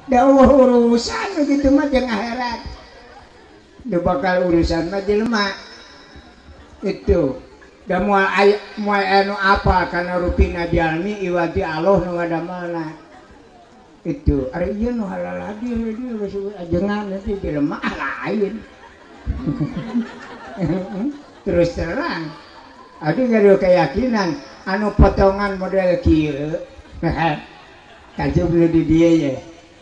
Da urusan gitu mah jeung akhirat. Nu bakal urusan mah jelema. Itu. Da moal aya moal anu apa kana rupina jalmi iwati Allah nu ngadamelna. Itu ari ieu nu halal hadir dieu geus ajengan nanti jelema lain. Terus terang aduh gaduh keyakinan anu potongan model kieu kajub nu di dieu ye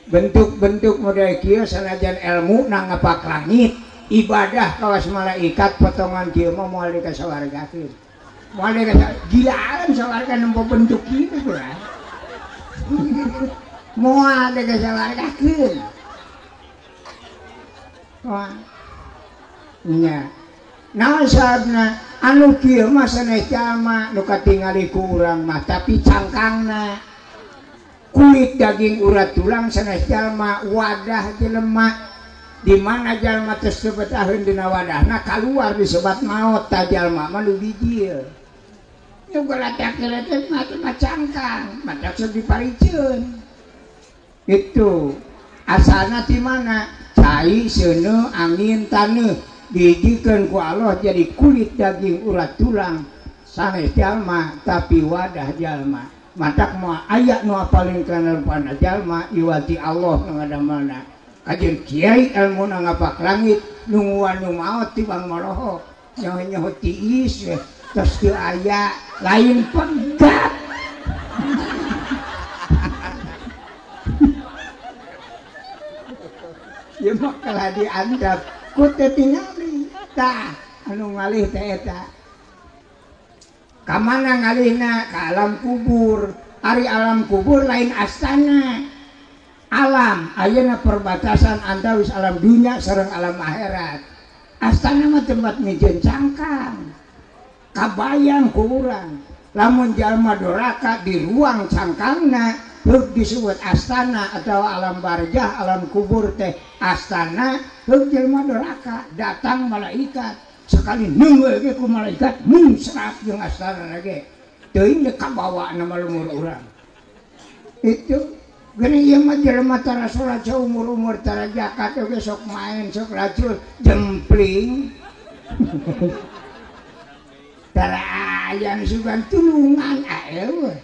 bentuk-bentuk model kieu sanajan ilmu na ngapak langit ibadah kawas malaikat potongan kieu mah moal dikasawargakeun moal dikasa gilaan sawarga nempo bentuk kieu teh moal dikasawargakeun wah nya naon sababna anu kieu mah sanes jalma nu katingali ku urang mah tapi cangkangna kulit daging urat tulang sanes jalma wadah jelema di mana jalma teh sebetaheun dina wadahna kaluar disebat maot ta jalma mah nu bijil nu galatak-galatak mah cangkang matak sok dipariceun itu asalna ti mana cai seuneu angin taneuh dijikeun ku Allah jadi kulit daging urat tulang sanes jalma tapi wadah jalma matak moal aya nu apalin kana rupana jalma iwati Allah nu ngadamelna kajeun kiai elmuna ngapak langit nungguan nu maot tibang moroho nyaho-nyaho tiis we tos teu aya lain pegat ieu mah kalah diandap ku teu tingali tah anu ngalih teh eta ka mana ngalihna ka alam kubur ari alam kubur lain astana alam ayeuna perbatasan antawis alam dunya sareng alam akhirat astana mah tempat mijeun cangkang kabayang ku urang lamun jalma doraka di ruang cangkangna heug disebut astana atau alam barzah alam kubur teh astana heug jelema doraka datang malaikat sekali nunggu ge ku malaikat mungsrap jeung astana ge teuing deuk kabawa na malumur urang itu geuning ieu mah jelema tara salat saumur-umur tara zakat oge sok main sok racul jempling tara aya nu sugan tulungan aeuh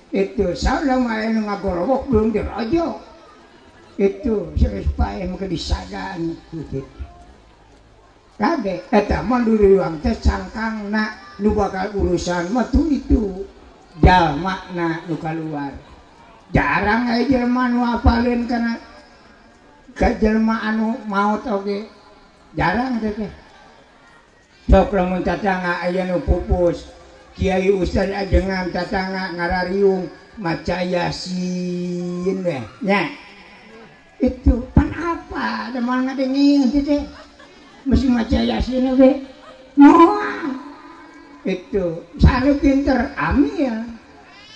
itu salah main ngagorowok belum dirojo itu serius pae mah disadan gitu kade eta mah ruang teh cangkangna nu bakal urusan mah tuh itu jalmana nu kaluar jarang aya jelema nu apaleun kana ka jelema anu maot oge jarang teh sok lamun tatangga aya nu pupus kiai ustaz ajengan tatangga ngarariung maca yasin weh nya itu pan apa da moal ngadengin teh mesti maca yasin we moal itu sanu pinter amil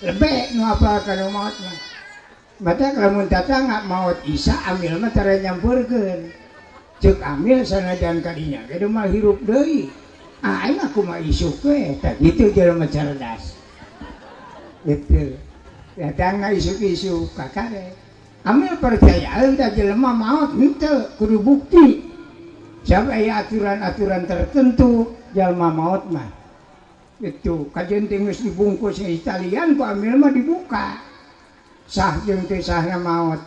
lebih nu apal kana maot mah mata lamun tatangga maot Isa amil mah tara nyampurkeun ceuk amil sanajan kadinya ge mah hirup deui aing aku mah isuk we tah kitu jelema cerdas gitu datangna isuk-isuk kakare amil percayaan tah jelema maot henteu kudu bukti sampai aturan-aturan tertentu jelema maot mah itu kajeun teh geus dibungkus Italian ku amil mah dibuka sah jeung teu sahna maot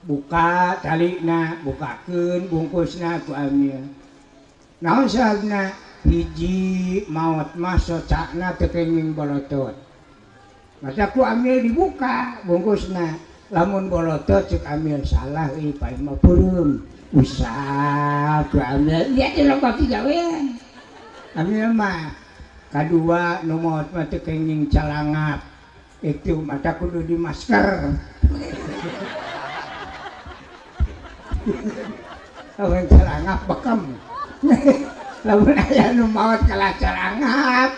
buka talina bukakeun bungkusna ku amil naon sababna hiji maot mah socakna teu kenging bolotot masa ku amil dibuka bungkusna lamun bolotot ceuk amil salah euy pae mah peureum usah ku amil ieu teh loba pigawean amil mah kadua nu maot mah teu kenging calangap itu mata kudu di masker lamun calangap bekem lamun aya nu maot kalah calangap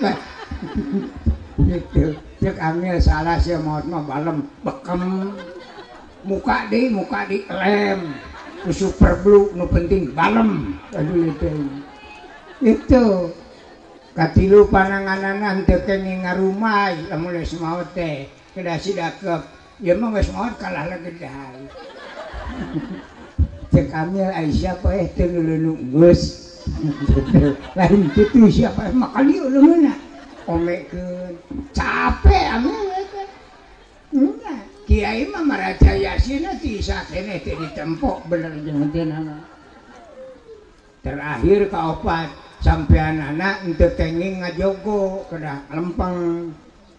gitu cek amil salah sia maot mah balem bekem muka di lem super blue nu penting balem aduh itu katilu pananganana henteu kenging ngarumai lamun geus maot teh kedah sidakep Ieu mah geus maot kalah legedan. Cek Amil Aisyah paeh teu ngeuleuh geus. Lain kitu sia paeh mah ka dieu leungeunna. Omekeun. Capek Amil teh. Kiai mah maraca Yasin ti sakeneh teh ditempok bener jeung henteu. Terakhir kaopat sampean anak henteu kenging ngajogo kedah lempeng.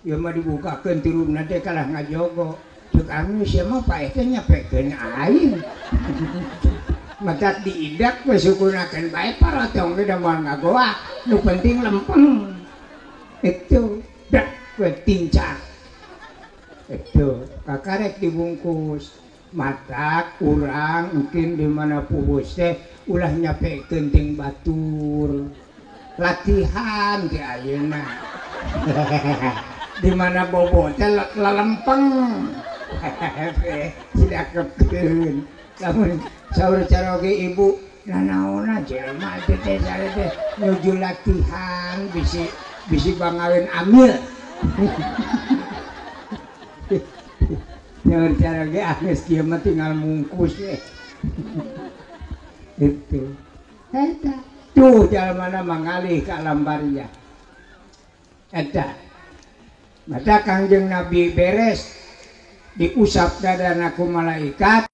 Ieu mah dibukakeun tirupna teh kalah ngajogo. Ceuk Amil sia mah paeh teh nyapekeun aing. Matak diidak we sukunakeun bae parotong ge da moal ngagoa, nu penting lempeng. Itu dak we tincak. Itu kakarek dibungkus. Matak urang mungkin di mana puhus teh ulah nyapekeun ting batur. Latihan di ayeuna. Di mana bobo teh lalempeng. Sidakeun. Lamun saur caroge ibu nanaonna jelema teh teh sare teh nuju latihan bisi bisi bangawin amil. Nyaur caroge geus kieu mah tinggal mungkus we. Itu. Eta tuh jalmana mangalih ka alam bariyah. Eta. Mata Kangjeng Nabi beres diusap dadana ku malaikat.